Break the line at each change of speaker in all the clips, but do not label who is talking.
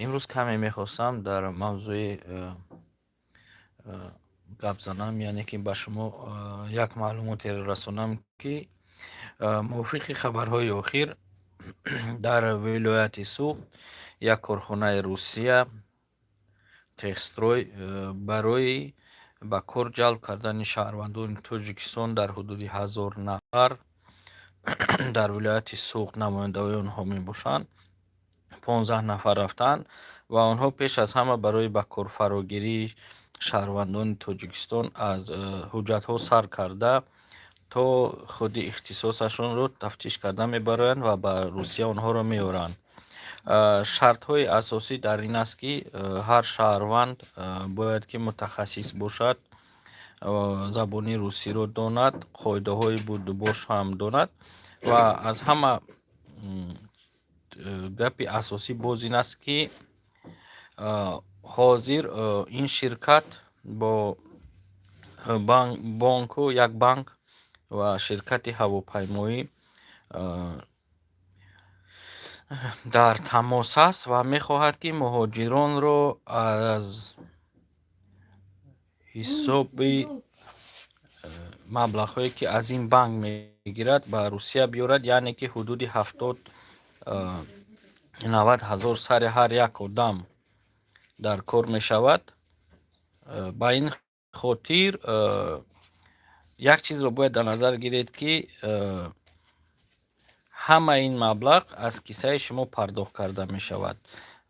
Имрӯз каме мехостам дар мавзӯи гап занам, яъне ки ба шумо як маълумотеро расонам, ки мувофиқи хабарҳои охир дар вилояти Суғд як корхонаи Русия Техстрой барои ба кор ҷалб кардани шаҳрвандони Тоҷикистон дар ҳудуди 1000 нафар, дар вилояти Суғд намояндаҳои онҳо мебошанд, 15 нафар рафтанд ва онҳо пеш аз ҳама барои ба кор фарогирии шаҳрвандони Тоҷикистон аз ҳуҷҷатҳо сар карда то худи ихтисосашонро тафтиш карда мебароянд ва ба Русия онҳоро меоранд. Шартҳои асосӣ дар ин аст, ки ҳар шаҳрванд бояд ки мутахассис бошад, забони русиро донад, қоидаҳои будубош ҳам донад ва аз ҳама гапи асосӣ боз ин аст, ки ҳозир ин ширкат бо бонку, як банк ва ширкати ҳавопаймоӣ дар тамос аст ва мехоҳад, ки муҳоҷиронро аз ҳисоби маблағҳое, ки аз ин банк мегирад, ба Русия биёрад, яъне ки ҳудуди 70-90 ҳазор сари ҳар як одам дар кор мешавад. Ба ин хотир як чизро бояд дар назар гиред, ки ҳамаи ин маблағ аз киссаи шумо пардохт карда мешавад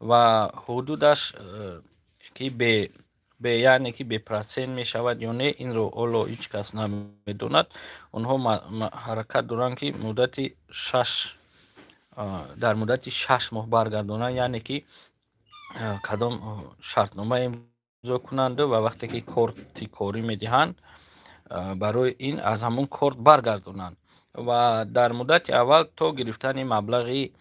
ва ҳудудаш ки бе, яъне ки бепроцент мешавад ё не, инро ҳоло ҳеҷ кас намедонад. Онҳо ҳаракат доранд, ки муддати шаш дар муддати 6 моҳ баргардонанд, яъне ки кадом шартнома имзо кунанду ва вақте ки корти корӣ медиҳанд, барои ин аз ҳамон корт баргардонанд ва дар муддати аввал то гирифтани маблағи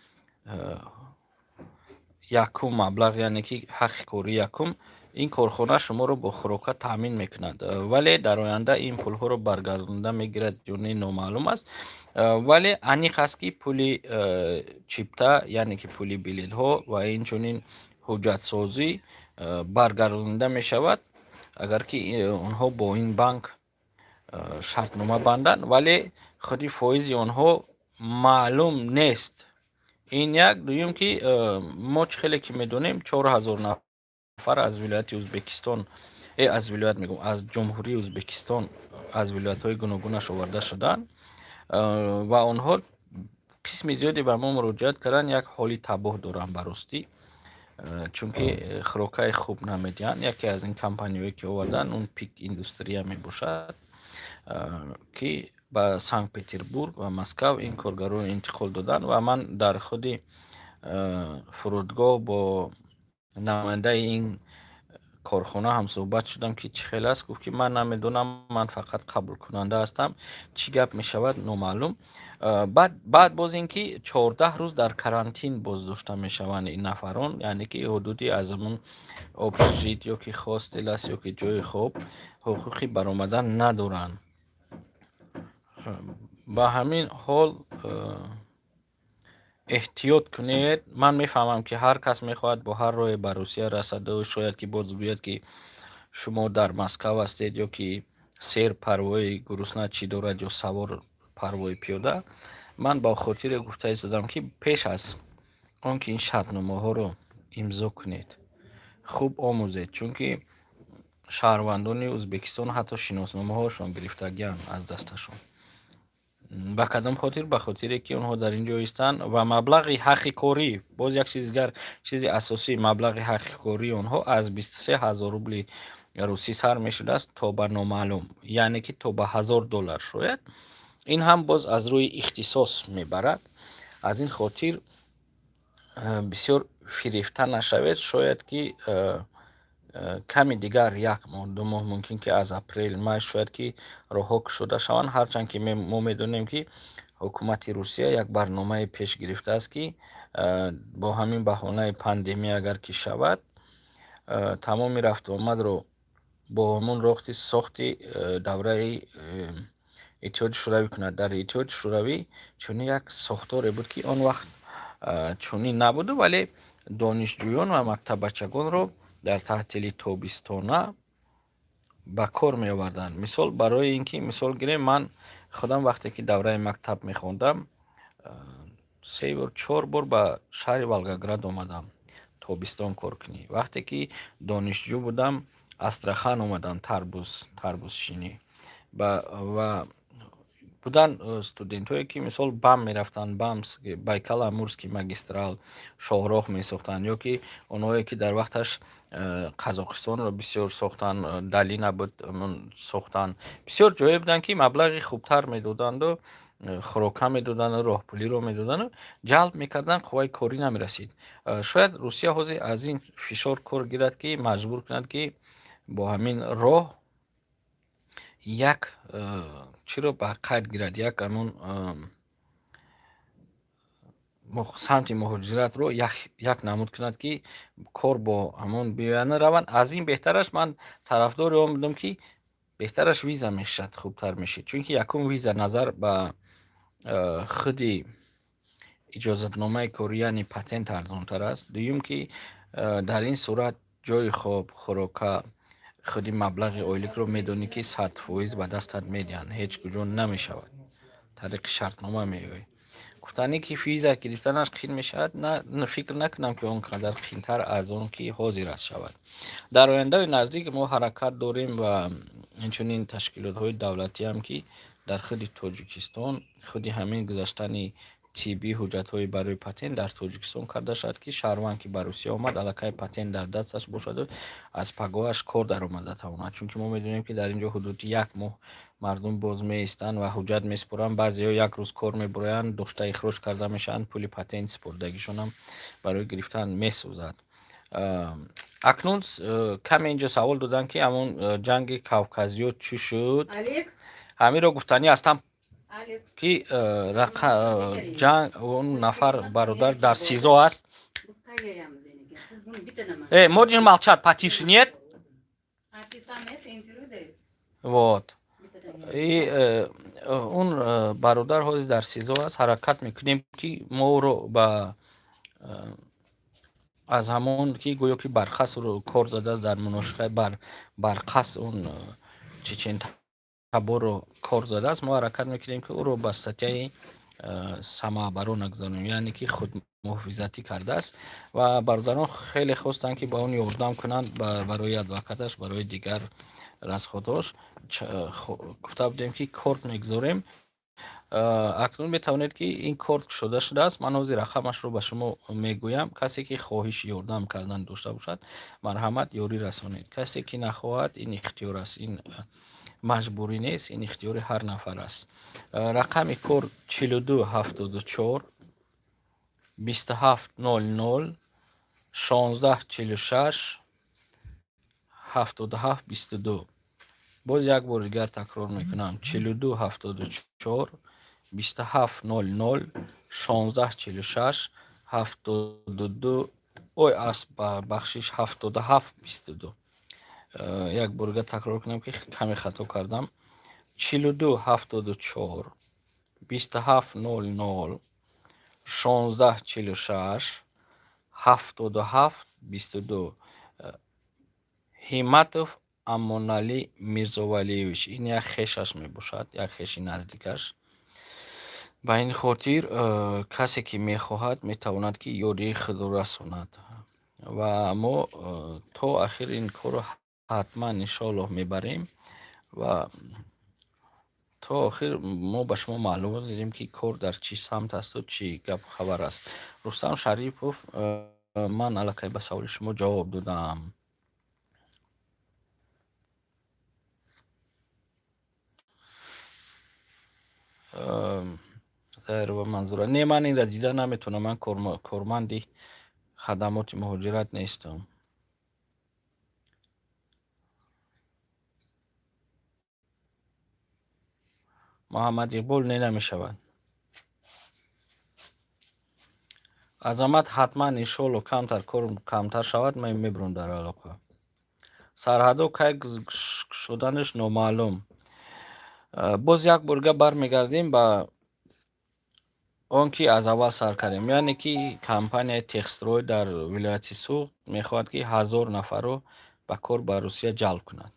якум, маблағ, яъне ки ҳаққи кории якум, ин корхона шуморо бо хӯрока таъмин мекунад, вале дар оянда ин пулҳоро баргардонда мегирад ё не, номаълум аст. Вале аниқ аст, ки пули чипта, яъне ки пули билетҳо ва инчунин ҳуҷҷатсозӣ баргардонида мешавад, агар ки онҳо бо ин банк шартнома банданд, вале худи фоизи онҳо маълум нест. Ин як. Дуюм, ки мо чӣ хеле ки медонем, 4000 нафар аз вилояти Ӯзбекистон, аз вилоят мегӯям, аз Ҷумҳурии Ӯзбекистон, аз вилоятҳои гуногунаш оварда шуданд ва онҳо қисми зиёде ба мо муроҷиат карданд, як ҳоли табоҳ доранд ба ростӣ, чунки хӯрокаи хуб намедиҳанд. Яке аз ин компанияҳое, ки оварданд, он Пик Индустрия мебошад, ки ба Санкт Петербург ва Москав ин коргарро интиқол доданд. Ва ман дар худи фурудгоҳ бо намояндаи ин корхона ҳамсӯҳбат шудам, ки чӣ хел аст. Гуфт, ки ман намедонам, ман фақат қабулкунанда ҳастам, чӣ гап мешавад, номаълум. Баъд боз ин ки 14 рӯз дар карантин боздошта мешаванд ин нафарон, яъне ки ҳудуди аз ҳамон общежит ё ки хостел аст, ё ки ҷои хоб ҳуқуқи баромадан надоранд. Ба ҳамин ҳол эҳтиёт кунед. Ман мефаҳмам, ки ҳар кас мехоҳад бо ҳар роҳе ба Русия расаду шояд ки боз гӯяд, ки шумо дар Москав ҳастед ё ки сер парвои гурусна чӣ дорад ё савор парвои пиёда. Ман ба хотире гуфта истодам, ки пеш аз он ки ин шартномаҳоро имзо кунед, хуб омӯзед, чунки шаҳрвандони Ӯзбекистон ҳатто шиносномаҳошон гирифтагианд аз дасташон. Ба кадом хотир? Ба хотире ки онҳо дар ин ҷо истанд ва маблағи ҳаққи корӣ, боз як чизи дигар, чизи асосӣ, маблағи ҳаққи кории онҳо аз 23 000 рубли русӣ сар мешудааст то ба номаълум, яъне ки то ба 1000 доллар шояд. Ин ҳам боз аз рӯи ихтисос мебарад. Аз ин хотир бисёр фирефта нашавед. Шояд ки ками дигар, як моҳ, 2 моҳ, мумкин ки аз апрел, май шояд ки роҳҳо кушода шаванд, ҳарчанд ки мо медонем, ки ҳукумати Русия як барномае пеш гирифтааст, ки бо ҳамин баҳонаи пандемия агар ки шавад, тамоми рафтуомадро бо ҳамон рохти сохти давраи Иттиҳоди Шӯравӣ кунад. Дар Иттиҳоди Шӯравӣ чунин як сохторе буд, ки он вақт чунин набуду, вале Донишҷӯён ва мактаббачагонро дар таътили тобистона ба кор меоварданд. Мисол, барои ин ки мисол гирем, ман худам вақте ки давраи мактаб мехондам, се бор, чор бор ба шаҳри Волгоград омадам тобистон кор кунӣ. Вақте ки донишҷӯ будам, Астрахан омадам тарбузшинӣ. Ва буданд студентҳое, ки мисол БАМ мерафтанд, БАМ, Байкал Амурский магистрал, шоҳроҳ месохтанд, ё ки онҳое, ки дар вақташ Қазоқистонро бисёр сохтанд, долина буд, сохтанд. Бисёр ҷое буданд, ки маблағи хубтар медоданду, хӯрока медоданду, роҳпулиро медоданду, ҷалб мекарданд, қувваи корӣ намерасид. Шояд Русия ҳозир аз ин фишор кор гирад, ки маҷбур кунад, ки бо ҳамин роҳ як чиро ба қайд гирад, як ҳамон самти муҳоҷиратро як намуд кунад, ки кор бо ҳамон биёянд, раванд. Аз ин беҳтараш ман тарафдори он будам, ки беҳтараш виза мешавад, хубтар мешид, чунки якум виза назар ба худи иҷозатномаи корӣ, яъне патент, арзонтар аст. Дуюм, ки дар ин сурат ҷойи хоб, хӯрока, худи маблағи ойликро медонӣ, ки 100% ба дастат медиҳанд, ҳеҷ куҷо намешавад, тариқи шартнома меоӣ. Гуфтанӣ, ки виза гирифтанаш қин мешавад, на, фикр накунам, ки он қадар қинтар аз он ки ҳозир аст шавад. Дар ояндаи наздик мо ҳаракат дорем ва инчунин ташкилотҳои давлатиам, ки дар худи Тоҷикистон худи ҳамин гузаштани тиббӣ, ҳуҷҷатҳои барои патент дар Тоҷикистон карда шавад, ки шаҳрванд, ки ба Русия омад, аллакай патент дар дасташ бошаду аз пагоҳаш кор даромада тавонад. Чунки мо медонем, ки дар ин ҷо ҳудуди як моҳ мардум боз меистанд ва ҳуҷҷат месупоранд. Баъзеҳо як рӯз кор мебуроянд, дошта ихроҷ карда мешаванд, пули патент супордагишонам барои гирифтан месӯзад. Акнун каме инҷо савол доданд, ки ҳамон ҷанги кавказиё чӣ шуд. Ҳаминро гуфтанӣ ҳастам, ки ҷанг, он нафар бародар дар СИЗО аст. Можешь молчать потише, нет? Вот и он бародар ҳозир дар СИЗО аст. Ҳаракат мекунем, ки мо ӯро ба аз ҳамон ки гӯё ки барқас ӯро кор задааст, дар муношиқаи барқас он чечентаборро кор задааст, мо ҳаракат мекунем, ки ӯро ба статьяи самооборона гузаронем, яъне ки худмуҳофизатӣ кардааст. Ва бародарон хеле хостанд, ки ба он ёрдам кунанд, барои адвокаташ, барои дигар расходҳош. Гуфта будем, ки корт мегузорем. Акнун метавонед, ки ин корт кушода шудааст. Ман ҳозир рақамашро ба шумо мегӯям. Касе ки хоҳиши ёрдам кардан дошта бошад, марҳамат, ёрӣ расонед. Касе ки нахоҳад, ин ихтиёр аст, ин маҷбурӣ нест, ин ихтиёри ҳар нафар аст. Рақами кор 42 74 27 00 16 46 77 22. Боз як бори дигар такрор мекунам: 42 74 27 00 16 46 72, ой, ас, бахшиш, 77 22. Як бор дигар такрор кунам, ки каме хато кардам: 42 74 27 00 16 46 77 22. Ҳимматов Амоналӣ Мирзовалиевич, ин як хешаш мебошад, як хеши наздикаш. Ба ин хотир касе ки мехоҳад, метавонад, ки ёрии худро расонад, ва мо то ахир ин корро ҳатман, иншоаллоҳ, мебарем ва то охир мо ба шумо маълумот медиҳем, ки кор дар чӣ самт асту чӣ гапу хабар аст. Рустам Шарипов, ман аллакай ба саволи шумо ҷавоб додам. Манзура, не, ман инра дида наметавонам, ман корманди хадамоти муҳоҷират нестам. Муҳаммад Иқбол, не, намешавад. Азамат, ҳатман, иншоалло, камтар кор камтар шавад, ман мебурам дар алоқа. Сарҳадҳо кай шуданаш номаълум. Боз як борга бармегардем ба Он ки аз аввал сар кардем, яъне ки компанияи Техстрой дар вилояти Суғд мехоҳад, ки 1000 нафарро ба кор ба Русия ҷалб кунад.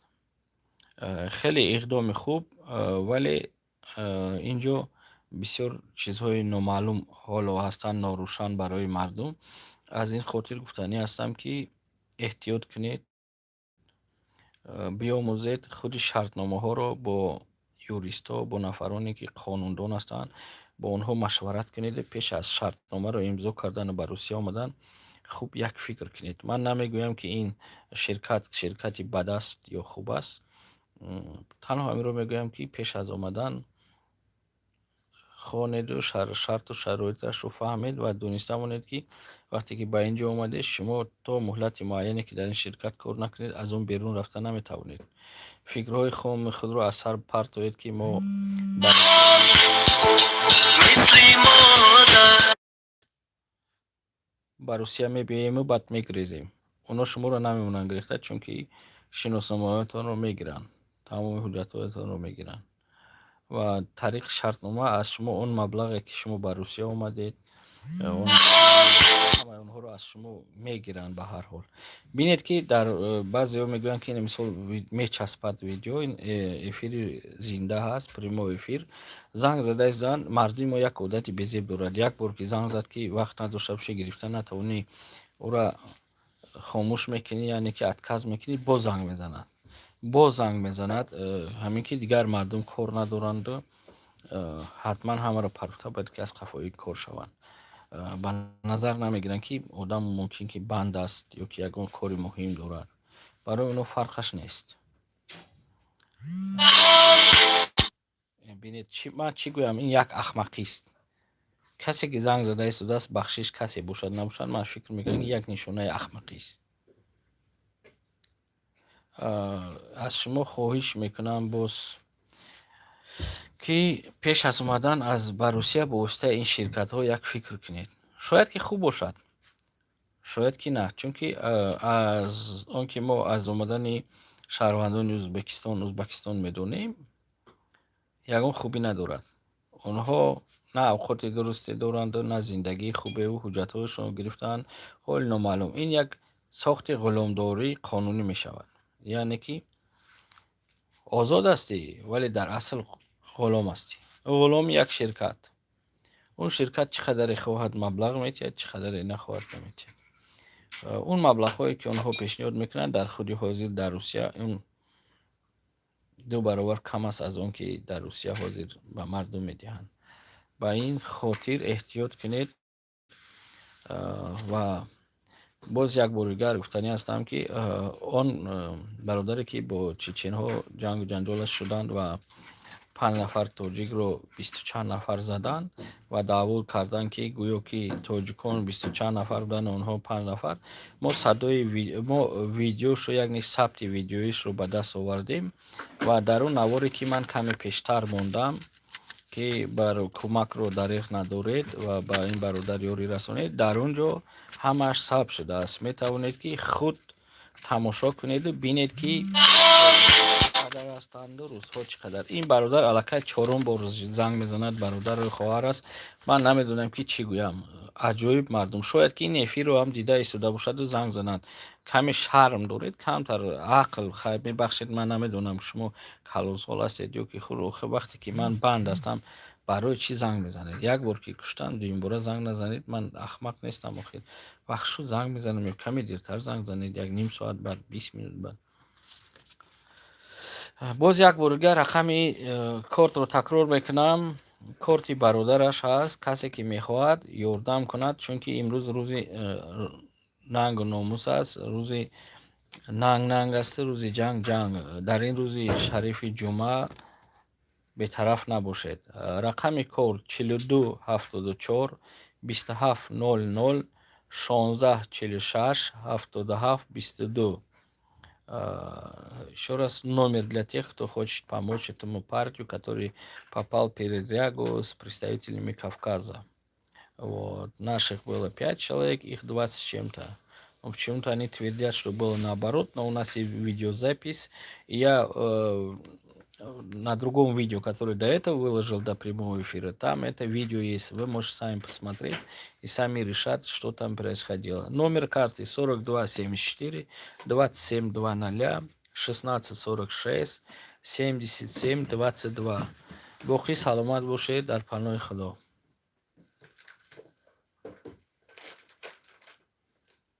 Хеле иқдоми хуб, вале ин ҷо бисёр чизҳои номаълум ҳоло ҳастанд, норӯшан барои мардум. Аз ин хотир гуфтанӣ ҳастам, ки эҳтиёт кунед, биомӯзед худи шартномаҳоро, бо юристҳо, бо нафароне, ки қонундон ҳастанд, бо онҳо машварат кунеду пеш аз шартномаро имзо кардану ба Русия омадан хуб як фикр кунед. Ман намегӯям, ки ин ширкат ширкати бад аст ё хуб аст, танҳо ҳаминро мегӯям, ки пеш аз омадан хонеду шарту шароиташро фаҳмед ва дониста монед, ки вақте ки ба ин ҷо омадед, шумо то муҳлати муайяне, ки дар ин ширкат кор накунед, аз он берун рафта наметавонед. Фикрҳои хоми худро аз сар партоед, ки мо
Мисли модар.
ба Русия мебиёему баъд мегирезем. Онҳо шуморо намемонанд гирифта, чунки шиносномаҳоятонро мегиранд, тамоми ҳуҷҷатҳоятонро мегиранд ва тариқи шартнома аз шумо он маблағе, ки шумо ба Русия омадед, ҳамаи онҳоро аз шумо мегиранд. Ба ҳар ҳол, бинед, ки дар баъзеҳо мегӯянд, ки мисол мечаспад видео, ин эфири зинда ҳаст, прямой эфир. Занг зада истоданд. Мардуми мо як одати безеб дорад: як бор ки занг зад, ки вақт надошта бошӣ, гирифта натавонӣ, ӯра хомӯш мекунӣ, яъне ки отказ мекунӣ, боз занг мезанад, боз занг мезанад. Ҳамин ки дигар мардум кор надоранду ҳатман ҳамаро парохта бояд, ки аз қафои кор шаванд. Ба назар намегиранд, ки одам мумкин ки банд аст ё ки ягон кори муҳим дорад. Барои онҳо фарқаш нест. Бинед, ман чӣ гӯям? Ин як ахмақист. Касе, ки занг зада истодааст, бахшиш, касе бошад, набошад, ман фикр мекунам, ки як нишонаи ахмақист. Аз шумо хоҳиш мекунам боз, ки пеш аз омадан аз ба Русия бо воситаи ин ширкатҳо як фикр кунед. Шояд, ки хуб бошад, шояд, ки на, чунки аз он ки мо аз омадани шаҳрвандони Узбекистон медонем, ягон хубӣ надорад. Онҳо на авқоти дурусте доранду, на зиндагии хубеву ҳуҷҷатҳояшонро гирифтаанд, ҳоли номаълум. Ин як сохти ғуломдории қонунӣ мешавад, яъне ки озод ҳастӣ, вале дар асл ғулом ҳастӣ, ғуломи як ширкат. Он ширкат чӣ қадаре хоҳад, маблағ метиҳад, чӣ қадаре нахоҳад, наметиҳад. Он маблағҳое, ки онҳо пешниҳод мекунанд, дар худи ҳозир дар Русия он ду баробар кам аст аз он, ки дар Русия ҳозир ба мардум медиҳанд. Ба ин хотир эҳтиёт кунед. Ва боз як бори дигар гуфтанӣ ҳастам, ки он бародаре, ки бо чеченҳо ҷангу ҷанҷолаш шуданд ва панҷ нафар тоҷикро бисту чанд нафар заданд ва даъво карданд, ки гӯё ки тоҷикон бисту чанд нафар буданд, онҳо панҷ нафар, мо садои мо видеошро, яъне сабти видеоишро ба даст овардем ва дар он наворе, ки ман каме пештар мондам, ки бар кӯмакро дареғ надоред ва ба ин бародар ёрӣ расонед, дар он ҷо ҳамааш сабт шудааст. Метавонед, ки худ тамошо кунеду бинед, ки қадар ҳастанду рӯзҳо чӣ қадар. Ин бародар аллакай чорум бор занг мезанад. Бародару хоҳар аст, ман намедонам, ки чӣ гӯям. Аҷоиб мардум. Шояд, ки ин эфирро ҳам дида истода бошаду занг занад. Каме шарм доред, камтар ақл. Хайр, мебахшед, ман намедонам, шумо калонсол ҳастед ё ки худ. Охир вақте ки ман банд ҳастам, барои чӣ занг мезанед? Як бор ки куштам, дуюмбора занг назанед. Ман ахмақ нестам охир. Вақт шуд, занг мезанам ё каме дертар занг занед, як ним соат баъд, 20 минут баъд. Боз як бори дигар рақами кортро такрор мекунам. Корти бародараш ҳаст. Касе, ки мехоҳад ёрдам кунад, чунки имрӯз рӯзи нангу номус аст, рӯзи нанг нанг аст, рӯзи ҷанг ҷанг. Дар ин рӯзи шарифи ҷумъа бетараф набошед. Рақами корт 4274 2700 1646 7722. Еще раз номер для тех, кто хочет помочь этому парню, который попал в передрягу с представителями Кавказа. Вот. Наших было пять человек, их 20 с чем-то. Но почему-то они твердят, что было наоборот, но у нас есть видеозапись. И я На другом видео, которое до этого выложил, до прямого эфира, там это видео есть. Вы можете сами посмотреть и сами решать, что там происходило. Номер карты 4274 2700 1646 77 22. Боқӣ саломат бошед, дар паноҳи Худо.